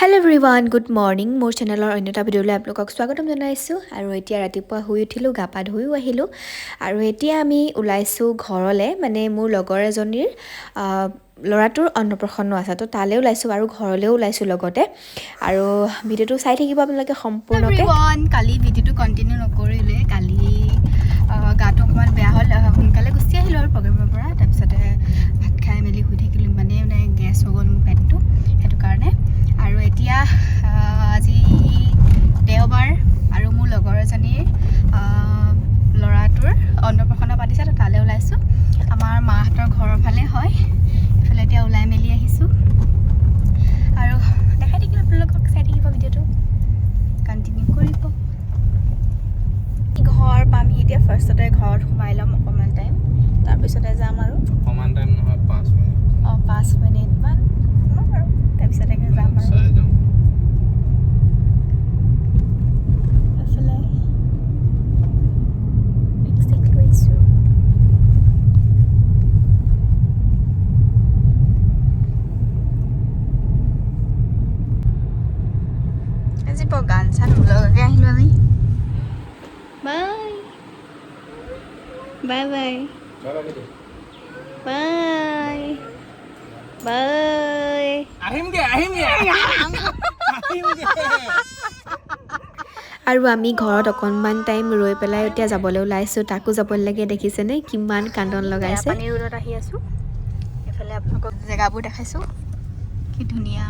Hello' everyone, good morning. মোৰ চেনেলৰ অন্য এটা ভিডিঅ'লৈ আপোনালোকক স্বাগতম জনাইছোঁ। আৰু এতিয়া ৰাতিপুৱা শুই উঠিলোঁ, গা পা ধুইও আহিলোঁ আৰু এতিয়া আমি ওলাইছোঁ ঘৰলৈ। মানে মোৰ লগৰ এজনীৰ ল'ৰাটোৰ অন্নপ্ৰাশন আছে, তো তালৈ ওলাইছোঁ আৰু ঘৰলৈও ওলাইছোঁ লগতে। আৰু ভিডিঅ'টো চাই থাকিব আপোনালোকে সম্পূৰ্ণকৈ। এভৰিৱান, কালি ভিডিঅ'টো কণ্টিনিউ নকৰিলে। কালি গাটো অকণমান বেয়া হ'ল, সোনকালে গুচি আহিলোঁ আৰু প্ৰগ্ৰেমৰ পৰা। তাৰপিছতে ভাত খাই মেলি শুই থাকিলোঁ। ইমানেই মানে গেছ হৈ গ'ল মোৰ পেটটো, সেইটো কাৰণে। আৰু এতিয়া আজি দেওবাৰ আৰু মোৰ লগৰ এজনীৰ ল'ৰাটোৰ অন্নপ্ৰাশন পাতিছে, তো তালৈ ওলাইছোঁ। আমাৰ মাহঁতৰ ঘৰৰ ফালে হয় এইফালে। এতিয়া ওলাই মেলি আহিছোঁ আৰু দেখাই থাকিম আপোনালোকক। চাই থাকিব, ভিডিঅ'টো কণ্টিনিউ কৰিব। ঘৰ পামহি এতিয়া। ফাৰ্ষ্টতে ঘৰত সোমাই ল'ম অকণমান টাইম, তাৰপিছতে যাম আৰু। অকণমান টাইম নহয়, 5 মিনিট। অঁ, 5 মিনিটমান সোমাম আৰু তাৰপিছতে যাম আৰু। চাই যাওঁ। এইফালে বেগ চেগ লৈছোঁ। আজি বৰ গান চান নলগাকৈ আহিলোঁ আমি। Bye bye, bye bye bye. আহিমগে, আহিমগে, আহিমগে। আৰু আমি ঘৰত অকণমান টাইম ৰৈ পেলাই এতিয়া যাবলৈ ওলাইছোঁ। তাকো যাবলৈ লাগে, দেখিছেনে কিমান কান্দন লগাইছে। পানী ৰোডত আহি আছোঁ। এইফালে আপোনালোকক জেগাবোৰ দেখাইছোঁ, কি ধুনীয়া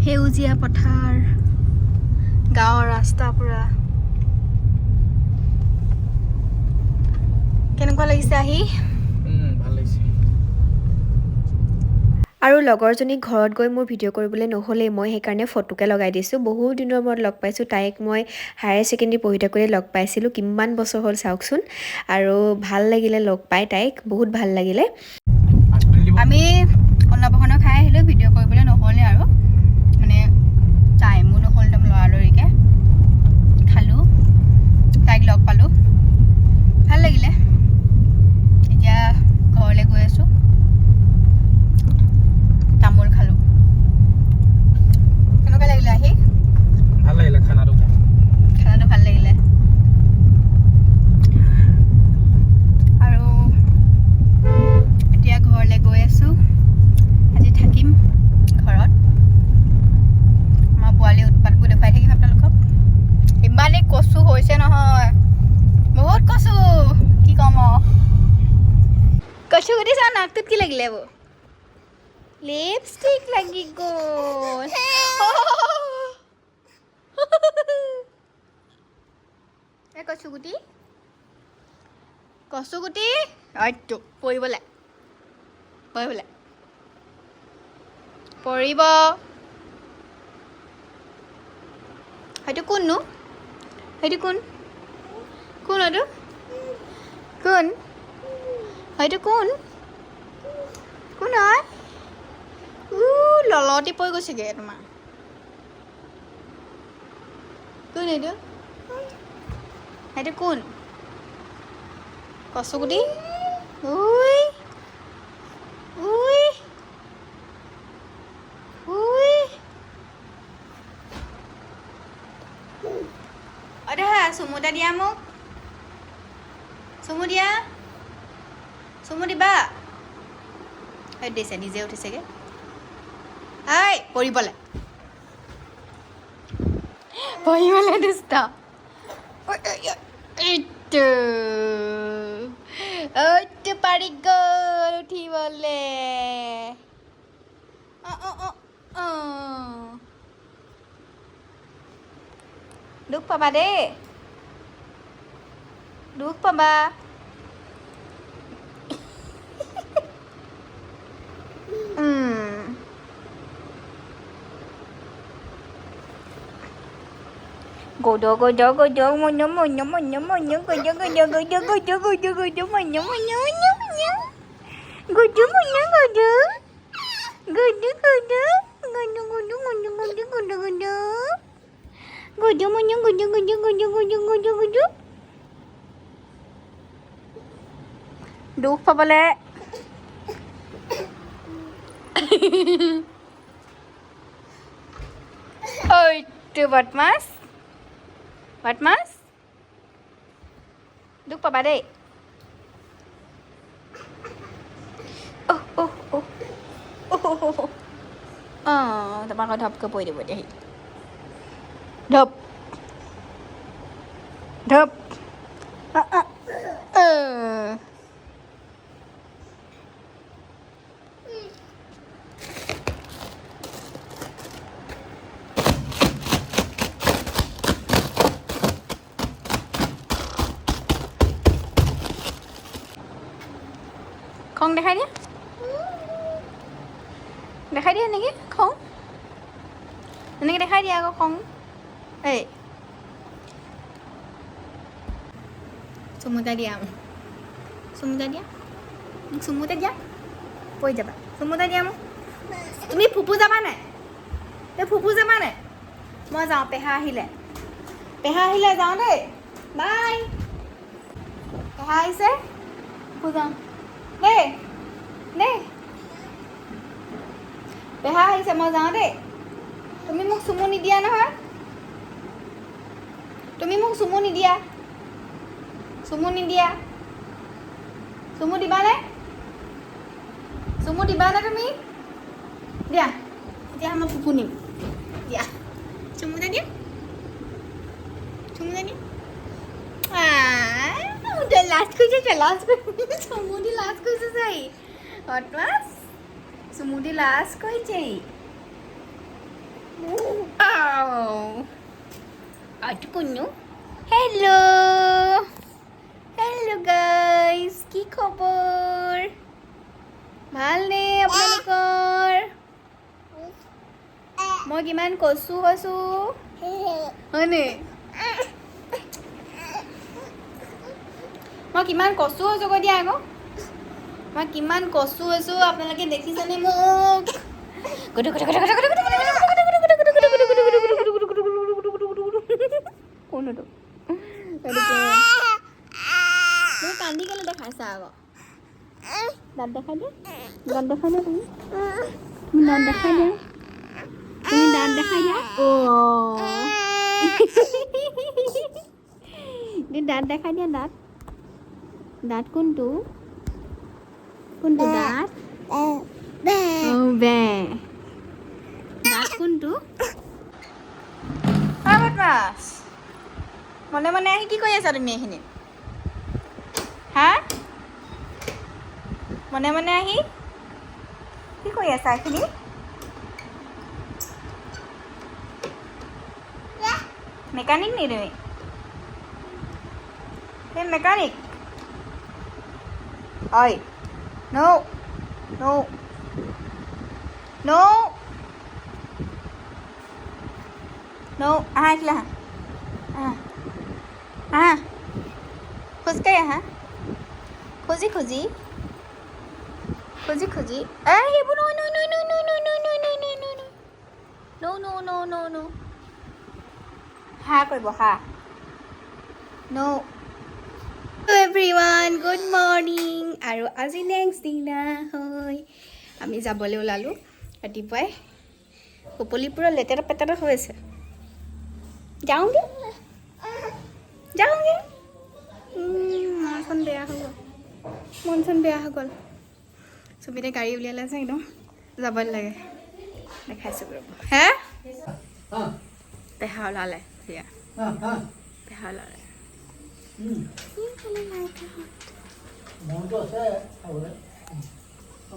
সেউজীয়া পথাৰ, গাঁৱৰ ৰাস্তা পুৰা। কেনেকুৱা লাগিছে আহি? ভাল লাগিছে। আৰু লগৰজনীক ঘৰত গৈ মোৰ ভিডিঅ' কৰিবলৈ নহ'লেই, মই সেইকাৰণে ফটোকে লগাই দিছোঁ। বহুত দিনৰ মূৰত লগ পাইছোঁ তাইক। মই হায়াৰ ছেকেণ্ডেৰী পঢ়ি থাকোঁতে লগ পাইছিলোঁ, কিমান বছৰ হ'ল চাওকচোন। আৰু ভাল লাগিলে লগ পাই তাইক, বহুত ভাল লাগিলে। আগবেলি দিব। আমি অন্নপ্ৰাশন খাই আহিলোঁ। ভিডিঅ' কৰিবলৈ নহ'লে আৰু মানে টাইমো নহ'ল। একদম লৰালৰিকৈ খালোঁ, তাইক লগ পালোঁ, ভাল লাগিলে। এতিয়া ঘৰলৈ গৈ আছোঁ। তামোল খালোঁ। কেনেকুৱা লাগিলে আহি? ভাল লাগিলে খানাটো খাই। খানাটো ভাল লাগিলে। আৰু এতিয়া ঘৰলৈ গৈ আছোঁ। আজি থাকিম ঘৰত। আমাৰ পোৱালি উৎপাতবোৰ দেখুৱাই থাকিম আপোনালোকক। ইমানেই কচু হৈছে নহয়, বহুত কচু, কি ক'ম আৰু। কচু গুটি চা, নাকটোত কি লাগিলে এইবোৰ? লিপষ্টিক লাগি গ'ল। এই কচুগুটি, কচুগুটি, এইটো পৰিবলে, পৰিবলে, পৰিব। সেইটো কোননো? সেইটো কোন? কোন এইটো? কোন সেইটো? কোন কোন হয়? উ ললতি পৰি গৈছেগৈ তোমাৰ। কোন এইটো? সেইটো কোন? কচুগুটি, উই উই উই। অ দেহা, চুমু এটা দিয়া মোক, চুমু দিয়া, চুমু দিবা। এই দিছে, নিজে উঠিছেগৈ। ঐ, পৰিবলে, পৰিবলে, দুষ্ট। ঐ, ঐ, ঐ, এইটো এইটো পাৰি গ'ল উঠিবলে। অ অ অ অ, দুখ পাবা দেই, দুখ পাবা। গদ গদ গদ, মন মন মন মন, গদ গদ গদ গদ গদ গদ, মন মন মন মন, গদ মন গদ গদ গদ গদ গদ গদ গদ গদ গদ গদ মন গদ গদ গদ গদ গদ গদ। দুখ পাবলে। বদমাছ বদমাছ, দুখ পাবা দেই। অহ অহ অহ অহ, অঁ, তোমাৰ আকৌ ধপকৈ পৰি দিব এতিয়া সি। ধপ ধপ। আ, আ, আ। খং দেখাই দিয়া, দেখাই দিয়া। এনেকৈ খং এনেকৈ দেখাই দিয়া আকৌ খং। এই চুমু এটা দিয়া মোক, চুমু এটা দিয়া মোক, চুমু এটা দিয়া। পৰি যাবা। চুমু এটা দিয়া মোক। তুমি ফুপু যাবা নাই? তুমি ফুপু যাবা নাই? মই যাওঁ, পেহা আহিলে, পেহা আহিলে, যাওঁ দেই, বাই। পেহা আহিছে, ফুপু যাওঁ দেই, দেই। পেহা আহিছে, মই যাওঁ দেই। তুমি মোক চুমু নিদিয়া নহয়? তুমি মোক চুমু নিদিয়া? চুমু নিদিয়া? চুমু দিবানে? চুমু দিবানে তুমি? দিয়া তেতিয়া মই ফুফু নিম। দিয়া, চুমু এটা দিয়া, চুমু এটা দিয়া। লাজ কৰিছে, লাজ কৰিছে, চুমু দি লাজ কৰিছে। চাই বদমাছ, চুমু দি লাজ কৰিছে। কোনো হেল্ল', হেল্ল' গাইজ, কি খবৰ? ভালনে আপোনালোকৰ? মই কিমান কচু হৈছোঁ হয়নে? মই কিমান কচু হৈছোঁ কৈ দিয়া আকৌ। মই কিমান কচু হৈছোঁ আপোনালোকে দেখিছেনে মোক? কোন এইটো? এইটো কোন? তুমি কান্দি কেলে দেখাইছা আকৌ? দাঁত দেখাই দিয়া, দাঁত দেখাই দিয়া। তুমি, তুমি দাঁত দেখাই দিয়া, তুমি দাঁত দেখাই দিয়া। অ' তুমি দাঁত দেখাই দিয়া। দাঁত, দাঁত কোনটো? কোনটো দাঁত? অ' বে, দাঁত কোনটো? বদমাছ, মনে মনে আহি কি কৰি আছা তুমি এইখিনিত? হা, মনে মনে আহি কি কৰি আছা এইখিনি? মেকানিক নি তুমি? তুমি মেকানিক? ঐ, ন' ন' ন' ন', আহা এইফালে, আহা, আহা, আহা, খোজকাঢ়ি আহা, খোজি খোজি, খোজি খোজি। এই সেইবোৰ নহয়, নহয়, নহয়, নহয়, নহয়, নহয়, নহয়, নহয়, নহয়, নহয়, ন' ন' ন' ন' ন'। হা কৰিব, হা, ন'। Everyone, good morning. আৰু আজি নেক্সট দিনা হয়, আমি যাবলৈ ওলালোঁ ৰাতিপুৱাই। কপলি পূৰা লেতেৰা পেতেৰা হৈ আছে। যাওঁগে, যাওঁগে। মন চন বেয়া হৈ গ'ল, মন চন বেয়া হৈ গ'ল। চবিতে গাড়ী উলিয়ালে যে একদম যাবই লাগে। দেখাইছোঁ ৰ'ব। হে, পেহা ওলালে, সেয়া পেহা ওলালে। মনটো আছে খাবলৈ।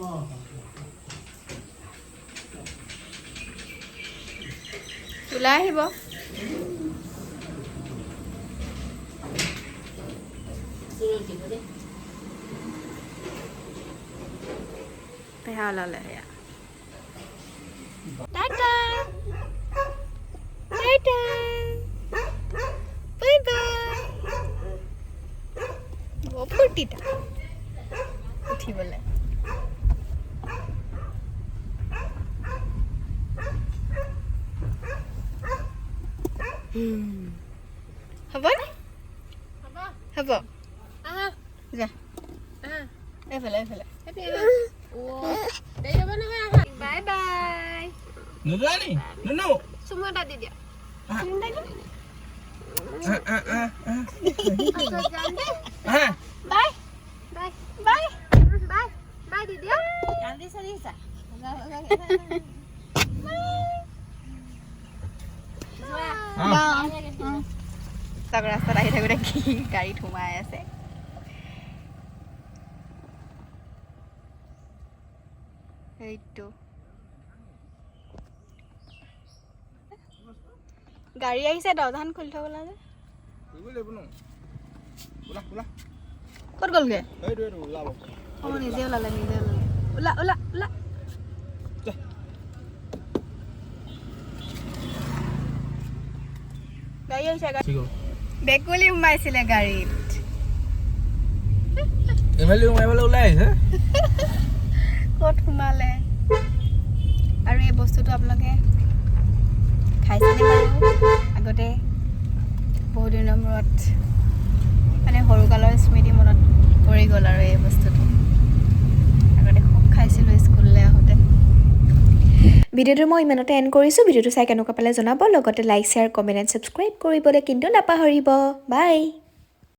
অঁ। ওলাই আহিব। পেহা ওলালে, সেয়া। Tata Tata, bye bye. বৰ ফূৰ্তি তাৰ উঠিবলৈ। হ'বনে? হ'ব, যা এইফালে, এইফালে। Bye bye. নোযোৱা নি নুনু? চুমু এটা দি দিয়া। Bye bye bye bye bye দিদি। কান্দিছে দেখিছা। তাক ৰাস্তাত আহি থাকোঁতে কি গাড়ীত সোমাই আছে। সেইটো গাড়ী আহিছে, দৰ্জাখন খুলি থ'ব লাগে। ক'ত গ'লগে? অঁ, নিজে ওলালে, নিজে ওলালে। ওলা ওলা ওলা। গাড়ী আহিছে, গাড়ী। ভেকুলী সোমাইছিলে গাড়ীত। এইফালে সোমাই ওলাই আহিছে। ক'ত সোমালে? আৰু এই বস্তুটো আপোনালোকে খাইছেনে বাৰু আগতে? বহুত দিনৰ মূৰত মানে সৰুকালৰ স্মৃতি মনত পৰি গ'ল। আৰু এই বস্তুটো আগতে খুব খাইছিলোঁ স্কুললৈ আহোঁতে। ভিডিঅ'টো মই ইমানতে এণ্ড কৰিছোঁ। ভিডিঅ'টো চাই কেনেকুৱা পালে জনাব, লগতে like, share, comment and subscribe কৰিবলৈ কিন্তু নাপাহৰিব। বাই।